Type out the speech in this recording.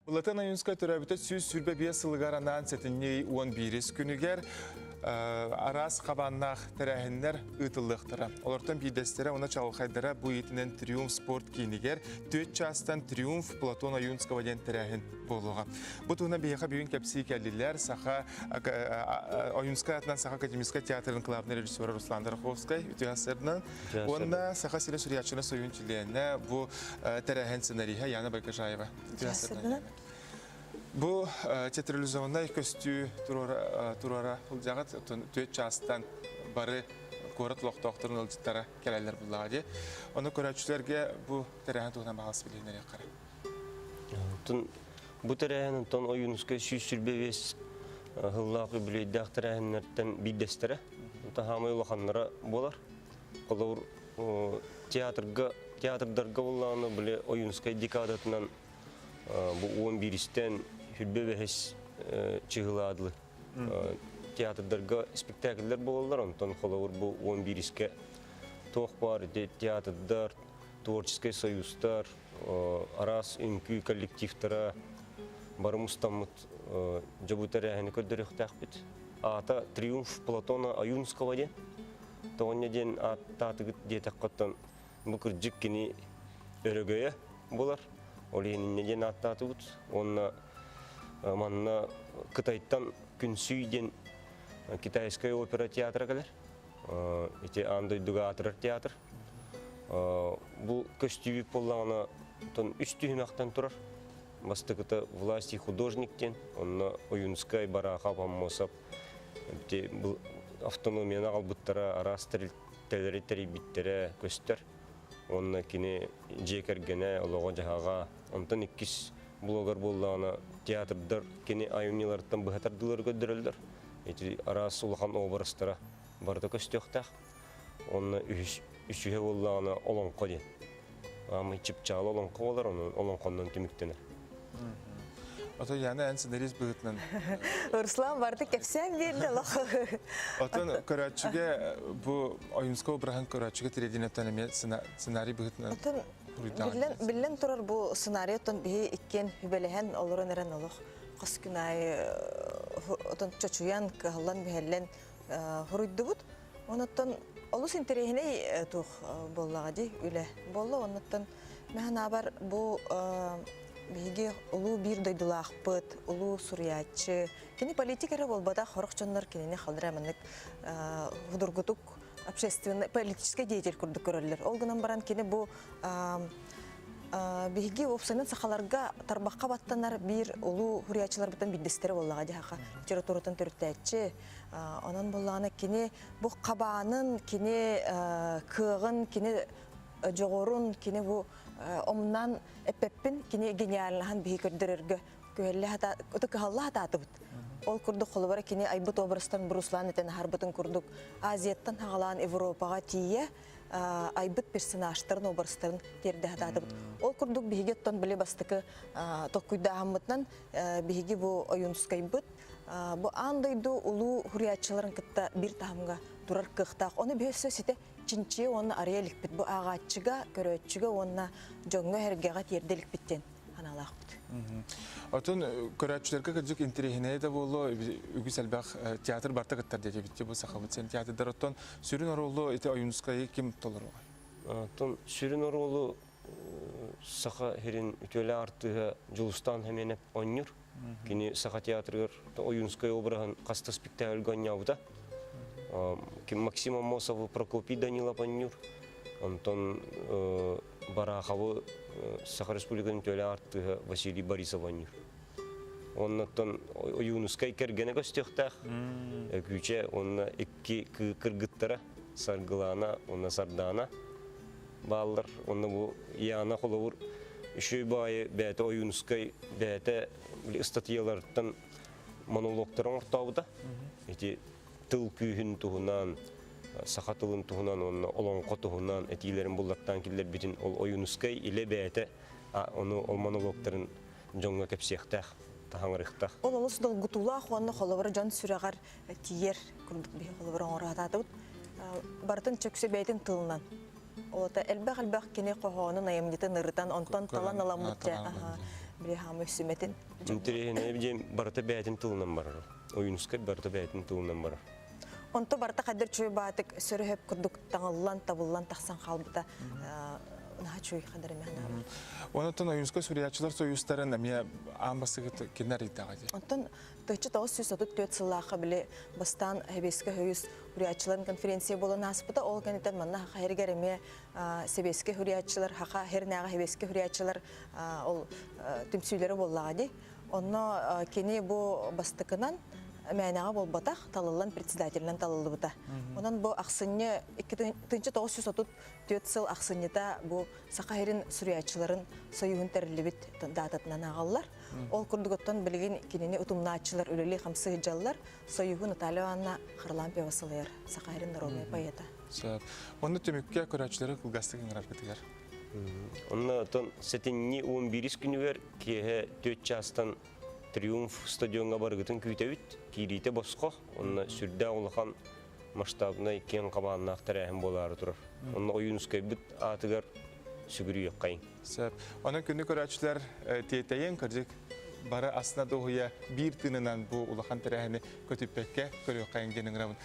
Былатан Ойуунскай төрөөбүтэ 125 сылыгар анаан сэтинньи 11 күнүгэр араас хабааннаах тэрээһиннэр ыытыллыахтара. Олортон биирдэстэрэ уонна чаҕылхайдара бу иитинэн Триумф спорт киинигэр 4 чаастан Триумф Платона Ойуунского диэн тэрээһин буолуоҕа. Бу туһунан биһиэхэ бүгүн кэпсии кэллилэр Саха Ойуунскай аатынан Саха академическай театрын главный режиссера Руслан Тараховскай үтүө сарсыарданан уонна Саха сирэ суруйааччылар союһун чилиэнэ бу тэрээһин сценариһа Яна Байкажаева. Бу театрализованнай көстүү туруора сылдьаҕыт. Түөрт чаастан бары куорат олохтоохторун ыалдьыттара кэлэллэр буллаҕа дии. Ону көрөөччүлэргэ бу тэрээһин туһунан баҕас билиһиннэриэххэ. Оттон бу тэрээһин онтон Ойуунускай 125 сыллаах үбүлүөйдээх тэрээһиннэртэн биирдэстэрэ. Онтон хаамай улаханнара буолар. Холобур, театрга театрдарга буоллаҕына били Ойуунускай декадатынан бу 11-истэн сүрбэ бэһис чыһылаадылы театрдарга спектакльлэр буолаллар, онтон холобур бу 11-искэ туох баар театрдар, творческай союзтар, араас үҥкүү коллективтара бары мустаммыт дьобу тэрээһини көрдөрүөхтээхпит. Аата «Триумф Платона Ойунского» диэн. Тоҕонньо диэн ааттаатыгыт диэтэххэ бу кырдьык кини өрөгөйө буолар. Ол иһин инньэ диэн ааттаатыбыт. Уонна манна Кытайтан Күнсүй диэн китайскай опера театра кэлэр. Ити аан дойдуга аатырар театр. Бу көстүүбүт буоллаҕына, оттон үс түһүмэхтэн турар. Бастакыта «Власть и художник» диэн, онно Ойуунскай, Барахов, Аммосов автономияны аҕалбыттара, араас тэрилтэлэри тэрийбиттэрэ көстөр. Уонна кини дьиэ кэргэнэ, олоҕо-дьаһаҕа. Онтон иккис блогер буоллаҕына, театрдар кини айымньыларыттан быһа тардыылары көрдөрөллөр. Ити араас улахан образтара барыта көстүөхтээх. Уонна үһүс үсүһэ буоллаҕына олоҥхо диэн. Аамый чыпчаалы олоҥхо буолар, онон олоҥхоннон түмүктэнэр. Ото Яна эн сценарист быһыытынан Руслан барды кэпсээн биэрдэ олох. Отон көрөөччүгэ бу Ойуунскай обраһын көрөөччүгэ тириэрдинэттэн эмиэ сценарий быһыытынан Отон биллэн, биллэн турар бу сценарий оттон биһи иккиэн хүбэлэһэн олорон эрэн олох хос күн аайы отон чочуйан, кыһаллан, мүһэллэн хоруйдубут. Онуттан олус интэриэһинэй туох буоллаҕа дии үлэ буолла. Онуттан мэханаабар бу биһиги улуу биир дойдулаахпыт, улуу суруйааччы. Кини политик эрэ буолбатах, сорох дьоннор кинини халдыра маннык худургутук общественный политический деятель курдук көрөллөр. Ол гынан баран кини бу биһиги уопсайынан сахаларга тарбахха баттанар биир улуу суруйааччыларбытын биирдэстэрэ буоллаҕа дии хаха литературатын төрүттээччи. Онон буоллаҕына кини бу хабаанын, кини кыаҕын, кини дьоҕурун, кини бу омунан эппэппин, кини гениальнаһын биһи көрдөрөргө күһэллэ кыһалла сатаатыбыт. Ол курдук холобура кини айбыт образтан Руслан этэн аһарбытын курдук Азияттан хаҕалаан Европаҕа тиийэ айбыт персонажтарын образтарын тиэрдэ сатаатыбыт. Ол курдук биһиги оттон били бастакы толкуйдааһыммытынан биһиги бу Ойуунускайбыт бу аан дойду улуу суруйааччыларын кытта биир таһымҥа турар кыахтаах. Ону биһи өссө ситэ чинчийэ уонна арыйа иликпит. Бу ааҕааччыга, көрөөччүгэ уонна дьоҥҥо-сэргэҕэ тиэрдэ иликпит диэн санаалаахпыт. Отон көрөөччүлэргэ кырдьык интэриэһинэйэ да буолуо, үгүс элбэх театр барта кыттар диэбит бу сахабыт сен театрдар. Оттон сүрүн оруолу ити Ойуунускайы ким толоруоҕай? Оттон сүрүн оруолу Саха сирин үтүөлээх артыыһа Дьулустаан Хэмиэнэп оонньуур. Кини Саха театрыгар Ойуунскай обраһын хаста спектакльга оонньообута. Максим Аммосову Прокопий Данилов оонньуур. Онтон Бараховы Саха Республикатын үтүөлээх артыыһа Василий Борисов оонньуур. Оннуттан Ойуунускай кэргэнэ көстүөхтээх. Күүчэ уонна икки кыргыттара Саргылаана уонна Сардаана бааллар. Онно бу Яна холобур үчүгэй баайы бэйэтэ Ойуунускай бэйэтэ ыстатыйаларыттан монологтары оҥортообута. Ити тыл күүһүн туһунан, саха тылын туһунан уонна олоҥхо туһунан этиилэрин буллартаан киллэрбитин ол Ойуунускай илэ бэйэтэ ону ол монологтарын дьоҥҥо кэпсиэхтээх, таһаҥырыахтаах. Ол олус долгутуулаах уонна холобура дьон сүрэҕэр тиийэр курдук биһи холобура оҥоро сатаатыбыт. Барытын чөксө бэйэтин тылынан. Олото элбэх-элбэх кини хоһоонун айымньытын ырытан, онтон талан ыламмыт. били хаамы сүмэтин. Интэриэһинэй диэн барыта бэйэтин тылынан барар. Ойуунускай барыта бэйэтин тылынан барар. Онто барыта хайдар чуй баатык сөрөһөп курдук таҥыллан, табыллан тахсан хаалбыта наһаа чуй хадar эмэ ханаабар. Онтон Ойуунускай суруйааччылар союзтарын эмиэ аан бастакы кинилэр ыйдаҕа дии. Онтон 1934 сыллаахха били бастаан Сэбиэскэй Союз суруйааччыларын конференция буолан ааспыта. Ол кэнниттэн манна Саха сиригэр эмиэ сэбиэскэй суруйааччылар, Саха сиринээҕи сэбиэскэй суруйааччылар ол түмсүүлэрэ буоллаҕа дии. Онно кини бу бастакынан мээнэҕэ буолбатах, талыллан председателинэн талыллыбыта. Онон бу ахсынньы 1934 сыл ахсынньыта бу Саха сирин суруйааччыларын союһун тэриллибит даататынан ааҕаллар. Ол курдук оттон билигин кинини утумнааччылар үлэлии-хамсыы сылдьаллар. Союһу Наталья Ивановна Харлампьева салайар, Саха сирин народнай поэта. Сөп. Онно түмүккэ көрөөччүлэри кылгастык ыҥыраргытыгар. Онно оттон сэтинньи 11 күнүгэр киэһэ 4 чаастан Триумф стадиоҥҥа барыгытын күүтэбит. Киириитэ босхо, онно сүрдээх улахан масштабнай киэҥ хабааннаах тэрээһин буолаары турар. Онно Ойуунускайбыт аатыгар сүгүрүйүөххэйиҥ. Сөп. Онон күнү көрөөччүлэр тиэтэйэн кырдьык бары астына дуоһуйа биир тыынынан бу улахан тэрээһини көтүппэккэ көрүөххэйиҥ диэн ыҥырабын.